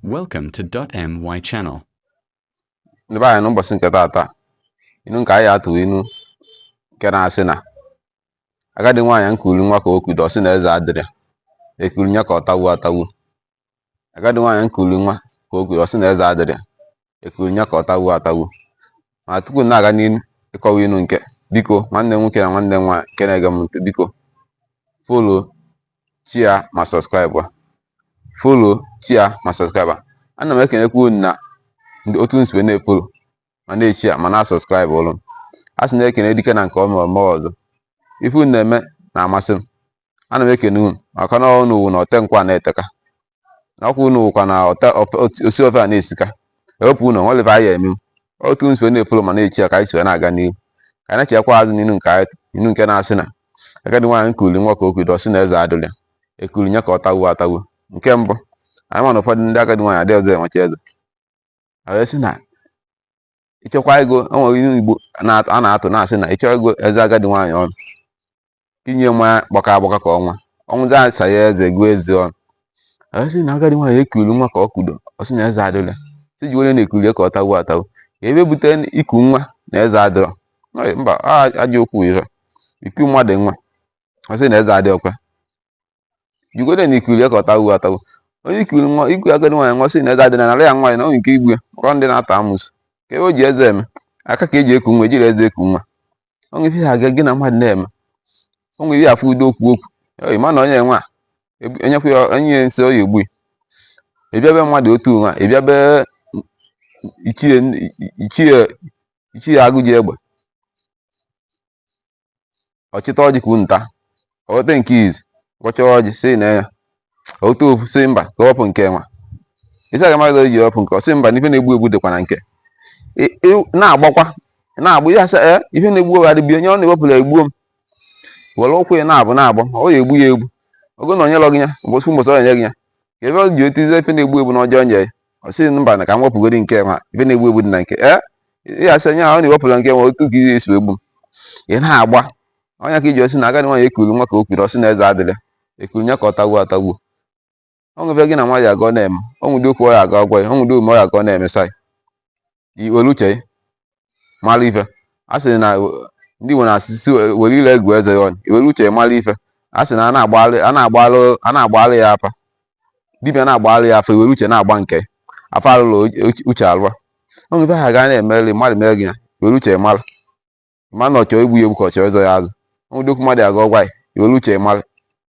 Welcome to .my channel. Ndị be anyị, n'ụbọchị nke taata, inu nke anyị atụ, inu nke na-asị na agadi nwaanyị nkuli nwa ka o kudo, ọ sị na eze adịrị ya, ekuli ya ka ọ tagbuo atagbu. Agadi nwaanyị nkuli nwa ka o kudo, ọ sị na eze adịrị ya, ekuli ya ka ọ tagbuo atagbu. Ma tupu m na-aga n'ihu ịkọwa inu nke, biko, nwanne m nwoke na nwanne m nwaanyị nke na-ege m ntị, biko follow, share ma subscribe. Follow, share ma subscribe. Ana m ekenekwa unu na ndị otu nsi wee na-efollow ma na-eshare ma na-asubscribe ụlụ m. A sị na-ekene dike na nke ọma ome ọzọ. Ife unu na-eme na-amasị m. Ana m ekene unu maka na unu wụ na ote nkwa na-eteka na ọkwa unu wụkwa na osi ofe a na-esika. Ewepụ unu, onwere ife anyị eme. Otu nsi wee na-efollow ma na-eshare ka anyị si wee na-aga n'ihu. Ka anyị na-echekwa azụ n'inu nke anyị, inu nke na-asị na agadi nwaanyị nkuli nwa ka o kudo, ọ sị na eze adịrị ya, ekuli ya ka ọ tagbuo atagbuo. Nke mbụ, anyị ma na ụfọdụ ndị agadi nwaanyị adịghị ọzọ enwecha eze. A wee sị na ịchọkwa ego, o nwere ilu Igbo a na-atụ na-asị na ịchọ ego eze agadi nwaanyị ọnụ, inye mmanya gbaka agbaka ka ọnwa ọnwụzi asa ya eze gụọ eze ọnụ. A wee sị na agadi nwaanyị ekuli nwa ka ọ kudo, ọ sị na eze adịrị ya, sị ji onye na-ekuli ka ọ tagbuo atagbuo. Ka ebe bute iku nwa na eze adịrọ. Mba, ajọ okwu ihe iku mmadụ nwa, ọ sị na eze adịghịkwa, jigode na ikuli ya ka ọ tagbuo atagbuo. Onye ikuli nwa, iku agadi nwaanyị nwa, sị na eze adịrị, nara ya nwaanyị na o nwere ike igbu ya, maka ndị na-ata amụsụ. Ka ebe o ji eze eme aka ka eji eku nwa, ejiri eze eku nwa. O nwere ihe aga gị na mmadụ na-eme, o nwere ihe afụ udo okwu okwu oyi ma na onye nwa enyekwa ya onye ya nsị oyi egbu ya. Ịbịa be mmadụ otu nwa, ịbịa be ichie ichie ichie agụ ji egbe ọchịta ọjị ka unu taa, o weta nke izi gwọcha ọjị, sị na ya otu ofu, sị mba, ka o wepụ nke nwa isi aga mmadụ ji wepụ nke ọ, sị mba, na ife na-egbu egbu dịkwa na nke na-agbakwa na-agba ihe asa ee ife na-egbu egbu adịbị onye ọ na-ewepụrụ egbuo m were ụkwụ ya na-abụ na-agba ọ ya egbu ya egbu ogo na onye lọ gị ya ụbọchị ụbọchị ọ enye gị ya ka ebe ọ ji otizie ife na-egbu egbu n'ọjọọ nye ya, ọ sị mba, na ka m wepụgodi nke nwa, ife na-egbu egbu dị na nke ee ị asị nye ọ na-ewepụla nke nwa otu ka ihe esi egbu m. Ị na-agba ọnya ka iji osi na agadi nwaanyị ekuru nwa ka o kwuru, ọ sị na eze adịrị, ekuru ya ka ọ tagbuo atagbuo. Ọ nwebe gị na nwa ya aga ọ na-eme, ọ nwụdo okwu ọ ya aga ọgwa ya, ọ nwụdo omume ọ ya aga ọ na-emesa ya. I were uche ya mara ife a sị na ndị Igbo na-asị sị were ire gụọ eze ya ọnụ. I were uche ya mara ife a sị na a na-agbalụ ya afa, dibịa na-agbalụ ya afa, i were uche na-agba nke afa alụlụ uche alụa. Ọ nwebe ha ga na-emeri mmadụ mere gị ya, were uche ya mara ma na ọ chọọ igbu ya egbu ka ọ chọọ ịzọ ya azụ. Ọ nwụdo okwu mmadụ aga ọgwa ya, i were uche ya mara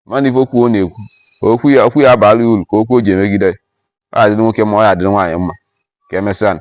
ma na ife okwu ọ na-ekwu, okwu ya abaala ya uru ka okwu o ji emegide ya. Ọ ya adịrị nwoke mma, ọ ya adịrị nwaanyị mma. Ka emesịa.